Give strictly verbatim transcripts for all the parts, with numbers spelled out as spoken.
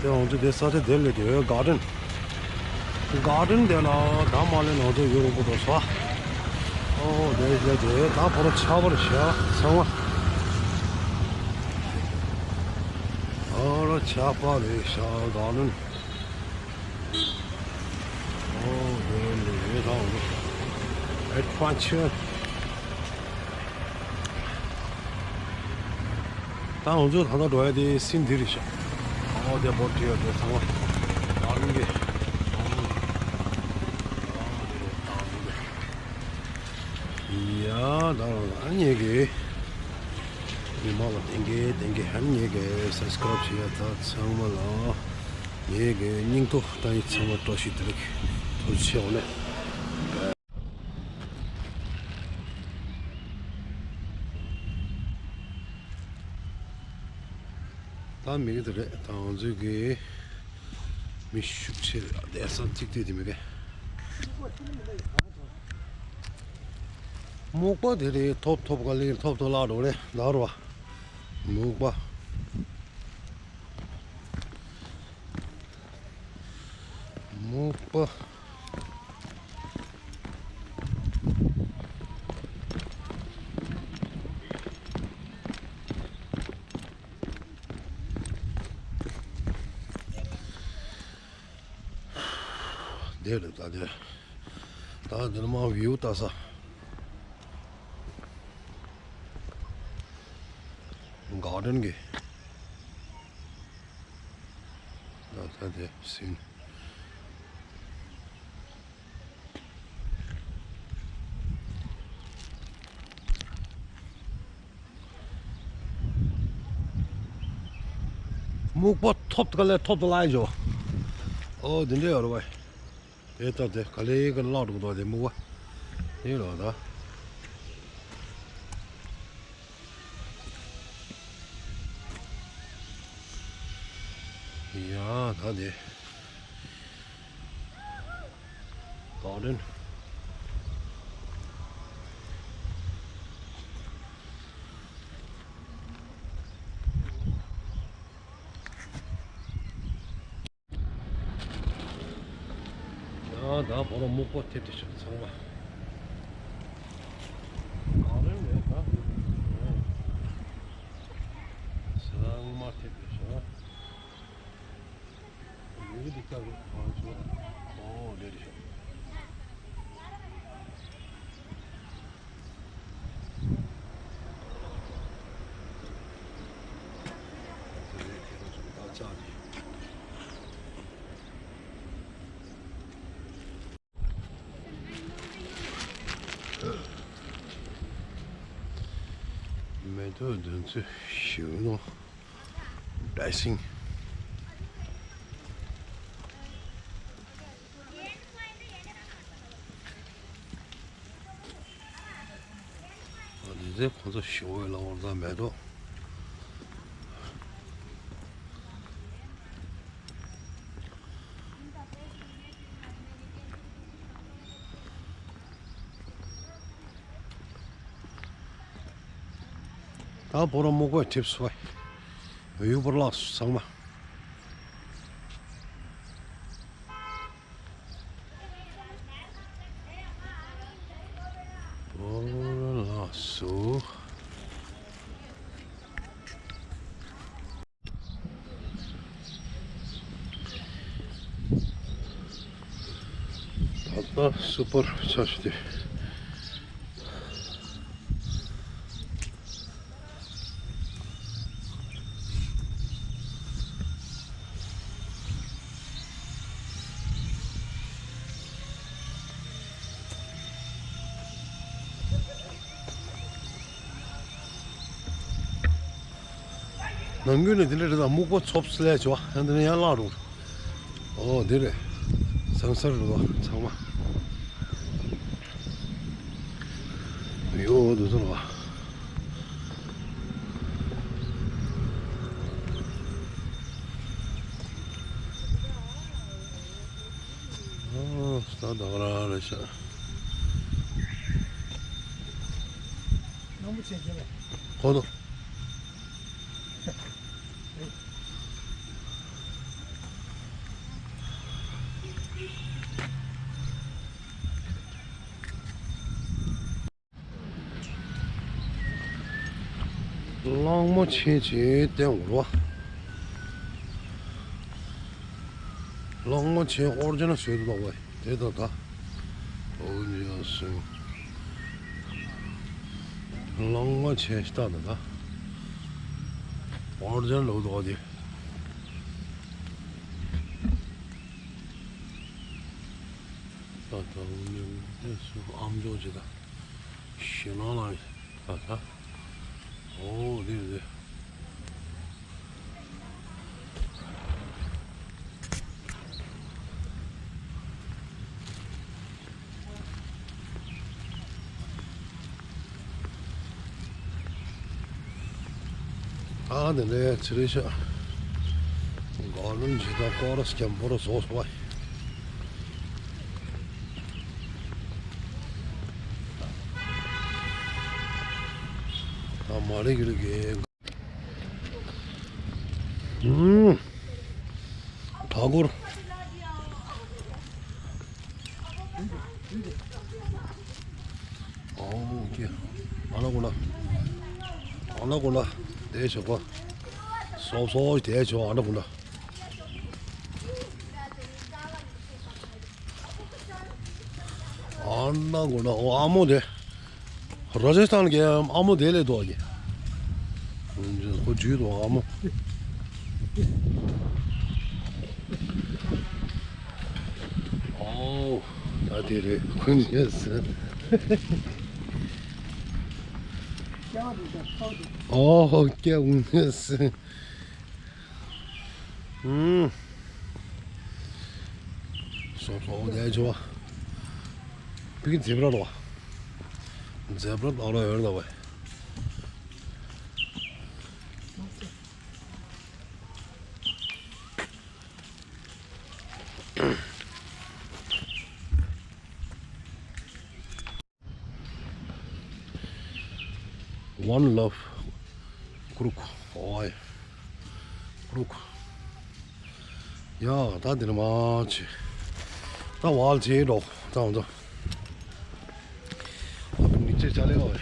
དེ་ང་ཚོ་དེ་ས་ཆ་དེ་སླེབས་དེ་གར་ཌེན། གར་ཌེན་དེ་ལ་ད་མ་སླེབས་ན་ང་ཚོ་ཡུལ་རོང་པོ་འགྲོ་ས། ཨོ་དེ་སླེབས་དེ་ད་ཁོ་རང་ཆར་པ་རེད་ཤག་ཚང་མ། ཨོ་ར་ཆར་པ་རེད་ཤག་གར་ཌེན། ཨོ་དེ་ནས་ད་ང་ཚོ་ཨེ་ཌི་ཝེན་ཅར། ད་ང་ཚོ་ད་ལྟ་འགྲོ་ཡ་དེ་སིན་འདི་རེད་ཤག་ཨོ་དེ་བོ་ཊི་ཡོད་དེ་ཚང་མ་ཨ་རུང་གི། ཡ་ད་ཨ་ཉེ་གི་མི་མང་ལ་ལྡན་གི་ལྡན་གི་ཨ་ཉེ་གི་སབ་སི་ཀ་རབ་བྱེད་ཡ་ད་ཚང་མ་ལ་ངེད་ཀྱི་སྙིང་ཐོ་ད་ཡི་ཚང་མ་བཀྲ་ཤིས་བདེ་ལེགས་ཐུགས་རྗེ་ཆེ་བ་ནས། ད་མི་གི་དེ་རེད་ད་ང་ཚོའི་གི་མི་ཤུགས་ཆེ་རེད་ལྡན་ས་ཚིག་དུས་དེ་མི་གི་སྨུག་པ་དེ་རེད་ཐོབ་ཐོབ་ག་ལེར་ཐོབ་ཐོབ་ལག་འགྲོ་རེད་ད་རུ་བ་སྨུག་པ། སྨུག་པ། འདི་རེད་ད་འདི། ད་འདི་ནི་མ་བིའུ་ལྟ་ས། གར་ཌེན་གི། ད་ད་དེ་སིན། སྨུག་པ་ཐོབ་ག་ལེ་ཐོབ་ཏུ་ལ་ཡོད། ཨོ་དེ་འདྲ་ཡོད་རེད་བ། དེ་ལྟར་དེ་ག་ལེ་ག་ལག་འགྲོ་འདུག་དེ་སྨུག་པ། དེ་རོ་ད། ཡ་ད་དེ། གར་ཌེན། ཡང་ད་བོ་ར་སྨུག་པ་ཐེབས་ཏེ་ཤོག་ཚང་མ། ག་རེ་རེད་ད། ཚང་མ་ཐེབས་ཏེ་ཤོག་ཡུལ་འདི་ལྟ་བུ་གང་བྱུང་། ཨོ་འདྲེ་རེད་ཤག་མེ་ཏོག་འདོན་ཚུལ་ཞིག་ནོ། ཌའི་སིང་། འདི་ཚོ་ཁོང་ཚོ་ཞོ་ཡི་ལ་འོར་ཙམ་མེད་དོ། ད་བོ་ར་སྨུག་པ་ཁྲིབས་སུ་བ། ཡུ་བོར་ལགས་སུ་ཚང་མ། བོར་ལགས་སུ། ད་ལྟ་སུ་པར་ཆ་ཞུ་དེ། ནང་ཁུལ་ནས་དེ་འདྲ་རེད་དང་སྨུག་པ་ཚོབ་སི་ལས་བྱོ་ཡང་དེ་ནས་ཡང་བརླག་འགྲོ། ཨོ་འདི་རེད། ཟང་ཟར་རེད་བ་ཚང་མ། ཡོ་འདུག་ཚོར་བ། ཨོ་ས་ད་ག་ར་རེད་ཤག་ཁོ་ནོ། གླང་མ་ཆེན་ཅིག་བསྟན་འོར་བ། གླང་མ་ཆེན་ཨོར་ཇི་ནལ་བཟོས་འདུག་བ། དེ་ད་ད། ཨོ་ཉི་སུ། གླང་མ་ཆེན་ཤི་ད་ད་ད། ཨོར་ཇི་ནལ་ལོ་འདུག་བ་དེ། ད་ད་ཨོ་ཉི་སུ་ཨམ་ཅོག་ཅིག་ད། ཞེ་ནང་ལ་ད་ད། ཨོ་དེ་རེད། ཨ་དེ་ནས་ཚི་རི་ཤ་གོ་ལོན་ཇི་ད་ཀོ་ར་སྐྱམ་པོ་ར་བཟོ་སོ་བ། ད་མ་རེད་གི་རེད་གི། ཨུམ། ཐ་གུར། ཨོ་ཀེ། ཨ་ན་གུ་ན། ཨ་ན་གུ་ན། དེ་ཆོག་གོ། སོབ་སོབ་དེ་ཆོག་ཨ་ན་གུ་ན། ཨ་ན་གོ་ན་ཨོ་ཨ་མོ་དེ། ར་ཇ་སི་ཐན་གི་ཨ་མོ་དེ་ལས་ལྡོག་གི། ཁོ་ཇུས་དང་ཨ་མོ། ཨོ། ད་དེ་རེད་ཁོ་ཇུས་ཟེར། ཨོ་ཀྱེ་ཨུ་ཟེར། ཨུམ། སོང་སོང་། འོ་དེ་ཆོ། ཕི་གི་ཛེབ་ར་རོ། ཛེབ་ར་ལ་རོ་ཡོད་ར་བ། One love. ཀྲུག་ཨོའི། ཀྲུག་ཡ། ད་འདི་ནས་མར་ཕྱིན། ད་ཝལ་ཇེ་འགྲོ། ད་འོང་ད། ཨ་ཕི་ནི་ཅེ་ཅ་ལེ་ཨོའི།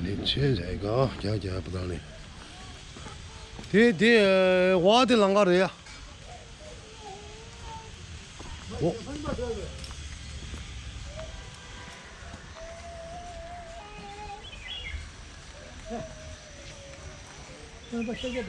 ནི་ཅེ་ཇེ་ག་རྒྱ་རྒྱ་པ་ད་ནི། དེ་དེ་ཝལ་དེ་ལང་ག་རེད་ཡ། ཨོ། ཨེ་ཤི་ཡ།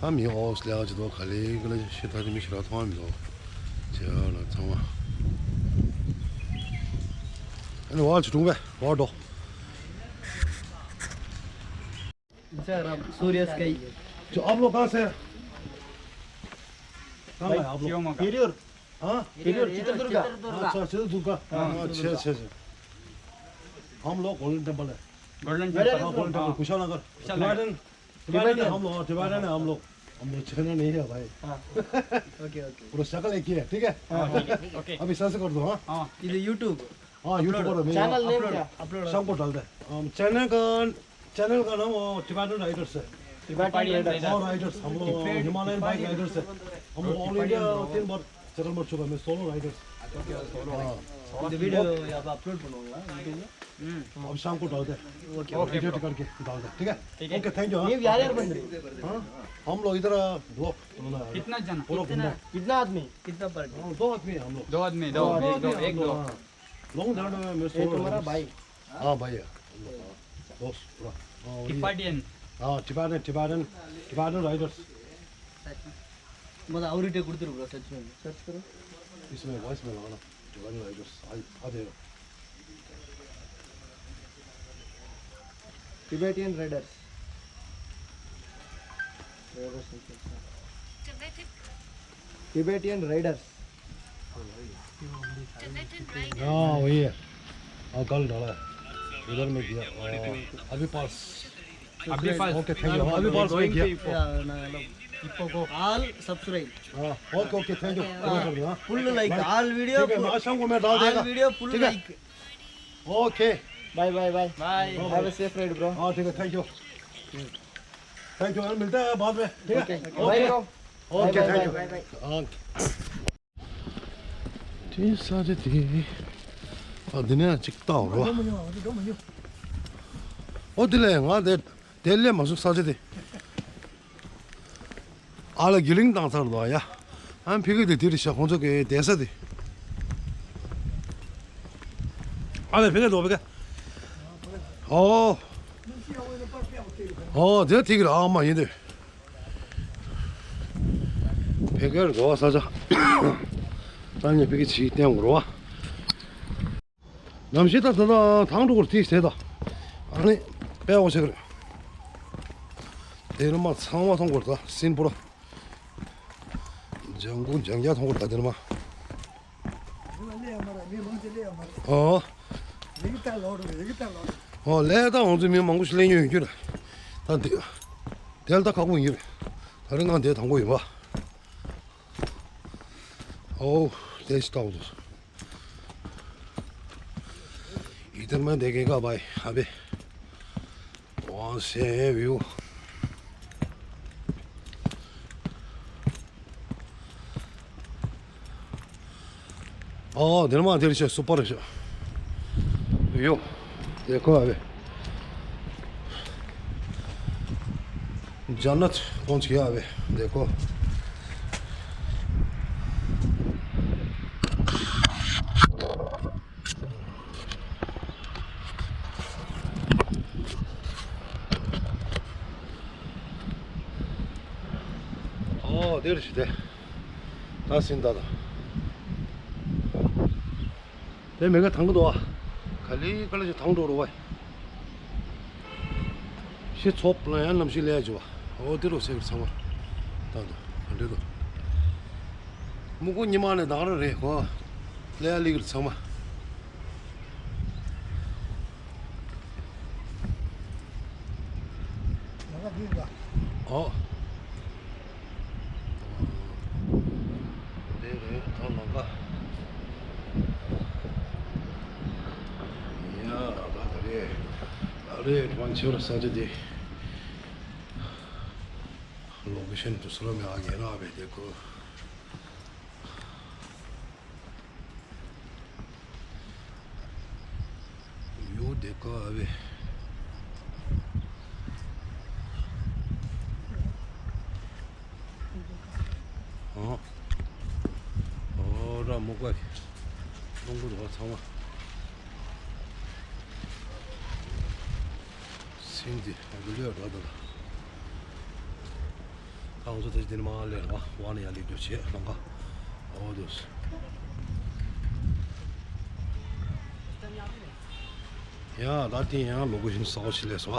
ད་མི་ཨོ་སི་ལེ་ཨ་ཅི་དོ་ག་ལེ་ག་ལེ་ཤི་ད་དེ་མི་ཤི་ར་མཐོང་མི་དོ། ཅེ་ཨ་ལ་ཚང་མ། ཨ་ནི་ཝལ་ཅི་དྲུང་བས་ཝལ་འགྲོ། Instagram, Surya Sky. जो आप लोग कहाँ से हैं? कहाँ का है आप लोग? शिवमोगा। हिरियूर। हाँ? हिरियूर, चित्रदुर्ग। अच्छा, चित्रदुर्ग। हाँ, अच्छा, अच्छा, अच्छा। हम लोग गोल्डन टेम्पल है। Golden temple. हाँ, गोल्डन टेम्पल, हाँ। कुशानगर। कुशानगर। Tibetan, Tibetan है हम लोग, हाँ, Tibetan है हम लोग। हम लोग चाइना नहीं है भाई। हाँ। OK, OK। पूरा शक्ल एक ही है, ठीक है? हाँ, ठीक है। OK। अभी सर्च कर दो, हाँ? हाँ। ये YouTube। हाँ, YouTube पर है, मैं channel name क्या? Upload। शाम को डालते हैं। हम चैनल का चैनल का नाम, वो, Tibetan Riders है। Tibetan Riders। हाँ, राइडर्स, हम लोग हिमालयन बाइक राइडर्स है। हम लोग ऑल इंडिया तीन बार चक्कर मार चुका है, मैं सोलो राइडर्स। हाँ। இந்த வீடியோ அப்ப அப்லோட் பண்ணுவாங்களா YouTube-ல? अब शाम को डालते हैं। OK, OK, एडिट करके डालते हैं, ठीक है? ठीक है। OK, thank you, हाँ। ನೀವು ಯಾರ್ಯಾರು ಬಂದ್ರಿ? हाँ, हम लोग इधर ब्लॉक बनाना है। कितना जना? पूरा घूमना है। कितना आदमी? कितना पार्टी? हाँ, दो आदमी है हम लोग। दो आदमी, दो, एक, दो, एक, दो। हाँ। लॉन्ग ड्राइव में मैं ये सोलो तुम्हारा राइडर्स। भाई? हाँ, भाई है। हम लोग, हाँ। दोस्त, पूरा। हाँ, वही है। Tibetan। हाँ, Tibetan, Tibetan, Tibetan राइडर्स। मतलब, அவர்கிட்ட கொடுத்துரு ப்ரோ, सर्च में। सर्च करो। इसमें वॉइस में लगाना। Tibetan Riders. आ, आ जाएगा। Tibetan Riders। Tibetan Riders। हाँ, वही है। हाँ, कल डाला है। उधर में किया। हाँ, अभी पास। अभी पास। OK, thank you। हाँ, अभी पास में किया। All subscribe। हाँ, OK, OK, thank you। पूरा कर दिया, हाँ। Full like, all video, ठीक है, आज शाम को मैं डाल देगा। All video full like। OK। Bye, bye, bye। Bye। Have a safe ride, bro। हाँ, ठीक है, thank you। Thank you. मिलते हैं बाद में। ठीक है? OK। OK। OK। Thank you। OK। དེ་ས་རེད་དེ། ཨ། འདི་ནས་ཅིག་བལྟ་འོ། འགྲོ་མི་ཉོ། འགྲོ་མི་ཉོ། ཨོ་དེ་ལས་ང་དེ་དེ་སླེབས་མ་སོང་ས་ཆ་དེ། ཨ་ལ་གི་ལིང་བཏང་ཚར་འདུག་ཨ་ཡ། ཨ་ཕི་གི་དེ་དེ་རེད་ཤག་ཁོང་ཚོ་གི་བསྡད་ས་དེ། ཨ་ལ་ཕི་གི་འདུག་ཕི་གི། ཨོ། ཨོ་དེ་ཐིག་ར་ཨ་མ་ཡིན་དེ། ཕེ་ཀར་རོ་ས་ཆ། ད་ནི་ཕེ་ཀར་ཆི་བསྟན་རོ། ནམ་ཞིག་ད་ད་ད་ཐང་འགྲོ་གར་ཐིག་ཟེར་ད། ཨ་ནི་དཔེ་འོ་ཆེ་གར། དེ་ནི་མ་ཚང་མ་མཐོང་གར་ད་སིན་པོ་ར། ལྗང་གུ་ལྗང་རྒྱ་མཐོང་གར་ད་དེ་ནི་མ། ཨོ། ཨོ་ལས་ད་འོང་ཚུལ་མི་མང་པོ་ཞིག་ལས་ཉོས་ཡོད་རྒྱུ་རེད། ད་འདི། དེ་ལ་ད་ཁག་པོ་ཡིན་རེད། ད་རིང་ང་འདིར་དང་པོ་ཡིན་པ། ཨོ། དེ་ཞིག་ལྟ་བུ་འདུག इधर मैं देखेगा भाई अबे। वहाँ से है व्यू। ཨོ། དེ་མ་དེར་ཤ་སུ་པར་ཤ་ཡོ། देखो अबे। जन्नत पहुंच गया अबे। देखो। ཨོ། དེར་ཤི་དེ། ད་སིན་ད་ད། དེ་མེ་ག་ཐང་གི་འདུག་ཨ། ག་ལི་ག་ལི་ཞིག་ཐང་འགྲོ་རུ་བ། ཤི་ཚོབ་ལ་ཡང་ནམ་ཞིག་ལས་ཅི་བ། ཨོ་དེ་རུ་སེ་གི་ཚང་མ། ད་ད་ག་འདྲེ་འདུག་མུ་གུ་ཉི་མ་ནས་ད་ག་ར་རེད་གོ། ལས་ལི་གི་ཚང་མ། ཨོ། དེ་རེད་ད་ལོ་ཀ་ཡ་ད་ད་རེད། ད་རེད་ཁོང་ཆོས་ས་ཆ་དེ། लोकेशन दूसरा में आ गया ना अभी देखो। यो देखो अभी। हाँ। और मुगल लोगों को थमा सिंधी अगले रहा था। ཁང་བཟོ་དེ་དེ་ནི་མ་ལེར་བ་བ་ནི་ཡ་ལི་རྒྱུ་ཆེ་ལོང་ག་ཨོ་དུས། ཡ་ད་དེ་ཡང་ལོ་གོ་ཞིང་ས་འོ་ཞིག་ལས་སོ།